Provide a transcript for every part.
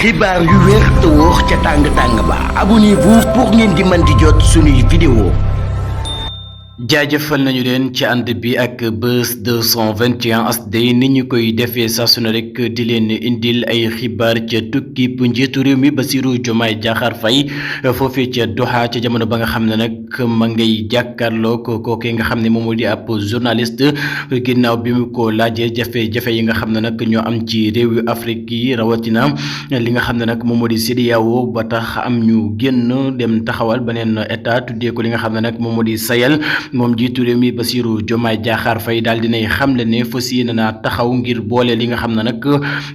xibaar yu wér te wóor ca tàng ba abonnez-vous pour ngeen di mën di jot suñuy vidéo. jaajëfal nañu leen ci ànd bi ak Buzz 221 HD ni ñu koy defee saa su ne rek di leen indil ay xibaar ca tukki bu njiitu réew mi Bassirou Diomaye Diakhar Faye foofee ca Doha ca jamono ba nga xam ne nag ma ngay jàkkaarloo kookee nga xam ne moom moo di ab journaliste ginnaaw bi mu ko laajee jafe-jafe yi nga xam ne nag ñoo am ci réew yu Afrique yi rawatina li nga xam ne nag moom moo di CEDEAO ba tax am ñu génn dem taxawal beneen état tuddee ko li nga xam ne nag moom moo di Sahel. moom jiitu réew mi Bassirou Diomaye Diakhar Faye daal dinay xamle ne fas yéene naa taxaw ngir boole li nga xam ne nag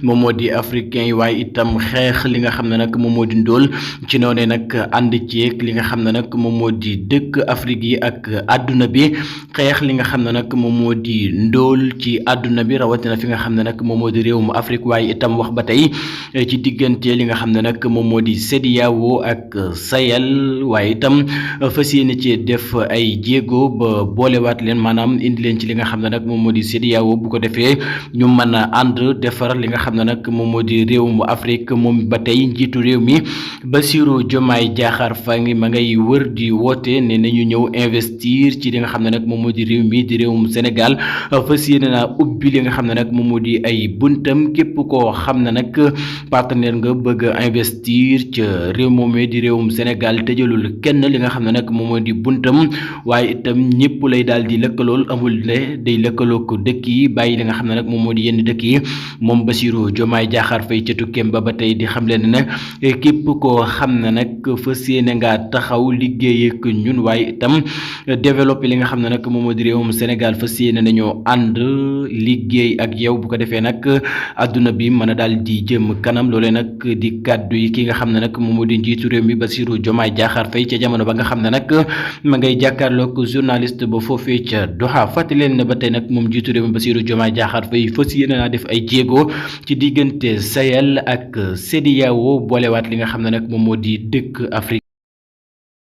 moom moo di africain yi waaye itam xeex li nga xam ne nag moom moo di ndóol ci noonee nag ànd ceeg li nga xam ne nag moom moo di dëkk Afrique yi ak àdduna bi xeex li nga xam ne nag moom moo di ndóol ci àdduna bi rawatina fi nga xam ne nag moom moo di réewum Afrique waaye itam wax ba tey ci diggante li nga xam ne nag moom moo di CEDEAO ak Sahel waaye itam fas yéene ci def ay jéego ba boolewaat leen maanaam indi leen ci li nga xam ne nag moom moo di CEDEAO bu ko defee ñu mën a ànd defar li nga xam ne nag moom moo di réewum Afrique moom ba tey njiitu réew mi Bassirou Diomaye Diakhar Faye ma ngay wër di woote ne nañu ñëw investir ci li nga xam ne nag moom moo di réew mi di réewum Sénégal fas yéene naa ubbi li nga xam ne nag moom moo di ay buntam képp koo xam ne nag partenaire nga bëgg a investir ca réew moomee di réewum Sénégal tëjalul kenn li nga xam ne nag moom moo di buntam waaye itam ñëpp lay daal di lëkkalool amul ne day lëkkaloo ko dëkk yi bàyyi li nga xam ne nag moom moo di yenn dëkk yi moom Bassirou Diomaye Diakhar Faye ca tukkeem ba tey di xam leen ne képp koo xam ne nag fas yéene ngaa taxaw liggéey ak ñun waaye itam développé li nga xam ne nag moom moo di réewum Sénégal fas yéene nañoo ànd liggéey ak yow bu ko defee nag adduna bi mën a daal di jëm kanam loolee nag di kàddu yi ki nga xam ne nag moom moo di njiitu réew mi Bassirou Diomaye Diakhar Faye ca jamono ba nga xam ne nag ma ngay jàkkaarloo journaliste ba foofee ca Doha fàttali leen ne ba tey nag moom jiitu réew mi Bassirou Diomaye Diakhar Faye fas yéene naa def ay jéego ci diggante Sahel ak CEDEAO boolewaat li nga xam ne nag moom moo di dëkk Afrique